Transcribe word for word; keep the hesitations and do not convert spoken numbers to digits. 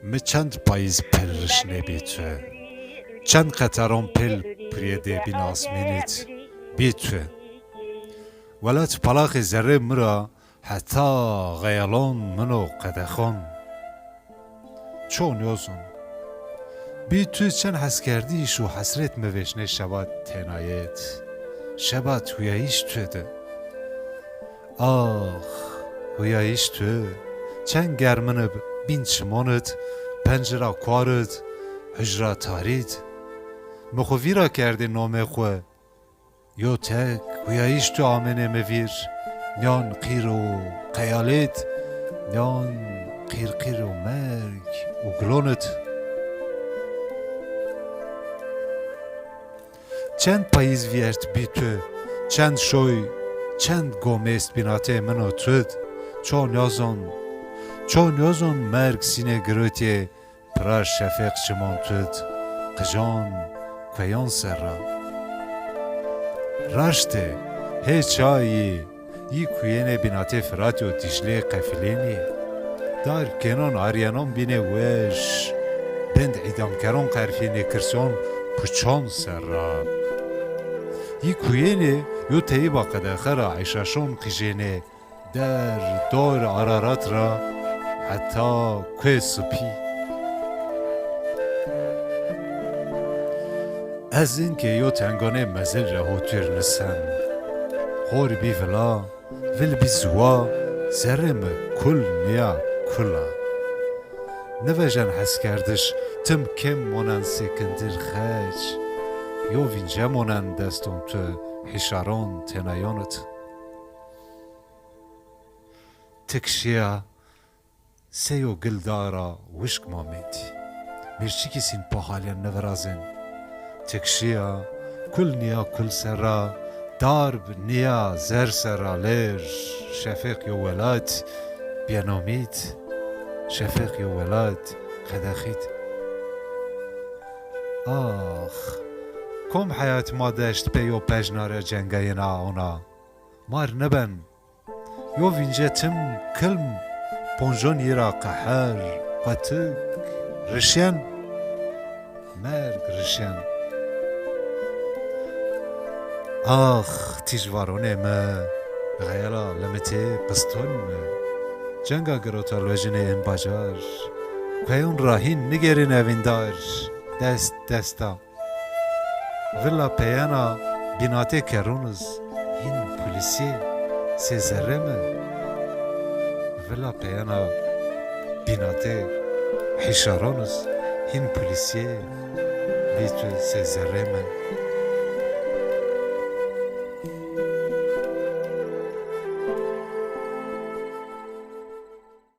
Mi çend payîz pil rişnê bî tu. Çend qetaron pil purîyê dêbîn asmînî d bî tu. Welat palaxê zerrê mi ra heta xeyalon min o qedexon. Ço niyozon. Bî tu çend heskerdîş û hesrêt mi vêşnê şebat tênayêt. Şebat huyayîş tu di. Ax, huyayîş tu, çend germin ib bîn çimonit, pencira kuarit, hucra tarît. Mi xwu vîra kerdî nomê xwu. Yo tek huyayîş tu amênê mi vîr, mîyan qîr û qeyalêt, mîyan qîrqîr û merg û gulonit. Çend payîz vîyert bî tu, çend şoy, çend gomêst bînatê min û tud, ço niyozon, ço niyozon merg sînê girotîyê, pira şefeq çimon tud, qijon kueyon ser ra. Raştê, hê çayî, yî kuyênê bînatê Firatî û Dîcleyê qefilênî. Darb kênon aryenon bînê weş, bend îdamkeron qerfînê kirson puçon ser ra. Yî kuyênê yo teyîba qedexe ra eşaşon qijênê, der dor Ararat ra heta kuê Sipî. Ez inkê yo tengonê mezil ra hotûr nisen. Hor bî vila, vil bî ziwa, zerrê mi kul nîya kul a. Nivejen heskerdiş, tim kêm monen sêkindir xeç. Yo vînce monen deston tu hîşaron tênayon id. Ti kişîya, sey o gil dara wişk mamêt. Mîrçikî sîn pahalên nivirazên. Ti kişîya, kul nîya kul ser ra, darb nîya zer ser ra lêr. Şefeq yo welat bienomît, şefeq yo welat qedexît. Ax, kom heyat ma deşt pê yo pejnare cengayên aona. Mar nêben. Yo vînce tim kilm ponjon yi ra qeher, qetik, rişyen, merg rişyen. Ax, tîjvaronê mi, xeyala limitê piston mi. Cenga girota lojinê in bacar. Kueyon ra hîn nigêrîn evîndar, dest desta. Vila peyena bînatê kerroniz hîn polîsî sê zerrê mi. Vila peyena bînatê hîşaroniz hîn polîsî bî tu sê zerrê mi.